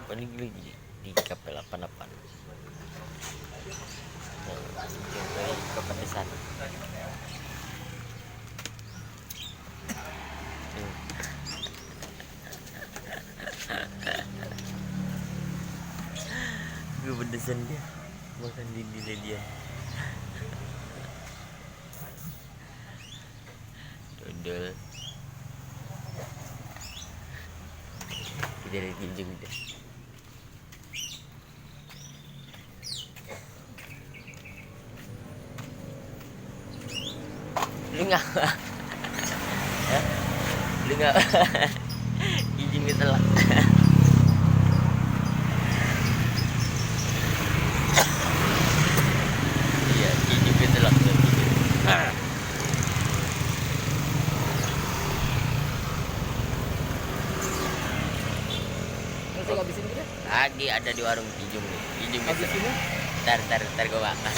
paling di KP88 ke pedesan. Gue pedesan dia makan di dia dodol kita dari ujung deh. Lu nggak ya? Lu nggak ujung kita lah. Iya ujung kita lah. Habisin gitu? Lagi ada di warung Kijung nih. Kijung gitu. Habisinnya? Ntar gue makan.